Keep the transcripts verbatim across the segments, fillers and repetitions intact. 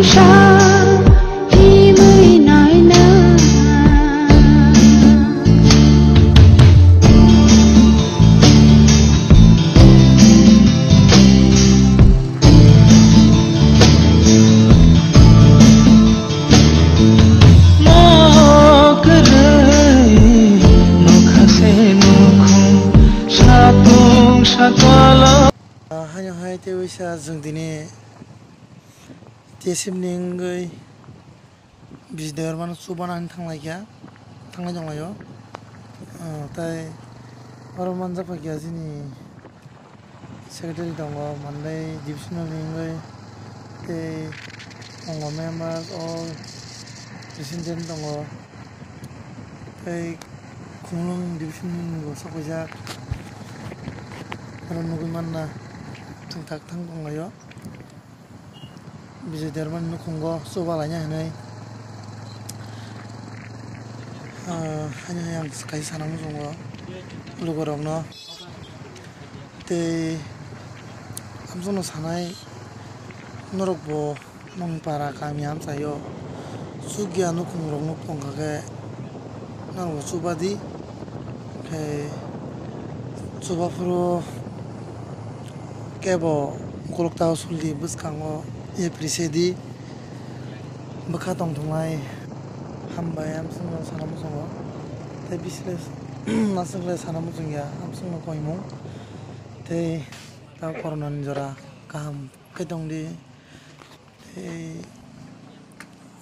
Sa himwi naina. Haino hai tei wisa jwng dini T S F ni wngwi Bijay Debbarma no chubana hinwi thanglaikha, thanglai tonglaio. Ah, tai oro manjak phaikha chini secretary tongo, Mandai divisional ni wngwi tei tongo members, all president tongo. Tei Khumulwng division ni bo sok paijak. Oro nugwi manna thwngthak thang tonglaio. Bijay Debbarma ni nukhungo chuba laina hinwi, ah, haino hai ang kaisa sana muchungo lugurokno. Tei amsongno sanai norokbo. Nong para kami amchaio chukya nukhungrok nuk tongkha khe norokbo chubadi, khe chubaphuru kebo ukulok tao suldi bwskango yapri sedi bwkha tongthoknai. Hambai amsongno sana muchungo tei bisle aswkle sana muchungya amsongno koimung tei tao koronani jora kaham khe tongdi. Tei,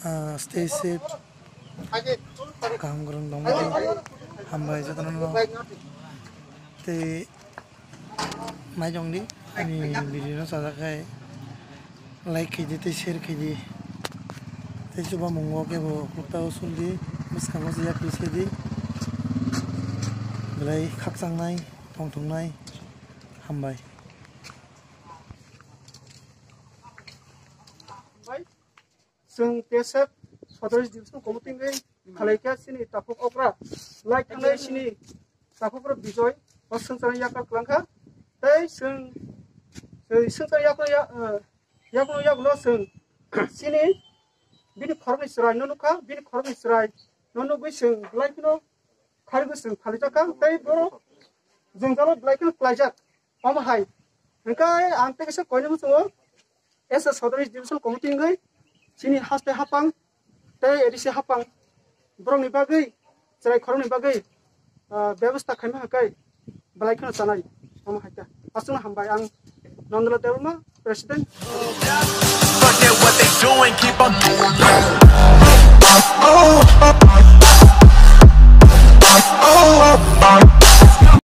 ah, stay safe. Kaham kwrwng tongmani hambai jotono. Tei naitongdi ani video no chajak khai like khaidi tei share khaidi. Tei chubamungo kebo ukulok tao suldi bwskango se yapri sedi belai khakchangnai tongthoknai hambai. Chwng T S F Sodor Division Committee wngwi khalai khe chini takhuk okra lai thangnai chini takhuk rok Bijoy o swngcharni yakar kwlangkha. Tei chwng, chwng swngcharni yakar ya-, eh, yakno yagulo chwng chini bini khoroknwi chwrai no nukha, bini khoroknwi chwrai no nugwi chwng lai kheno kharigwi chwng phalijakha. Tei borok jwngjalo belai kheno klaijak. Omo hai hwnkhe ang tei kaisa koinwi muchungo S S Sodor Division Committee wngwi chini haste hapang tei A D C hapang borokni bagwi, chwrai khoroknwi bagwi, ah, bebostha khaima hwnkhe belai kheno chanai. Omo hai khe aswkno hambai ang Nandala Debbarma, President. Forget what they doing, keep on moving.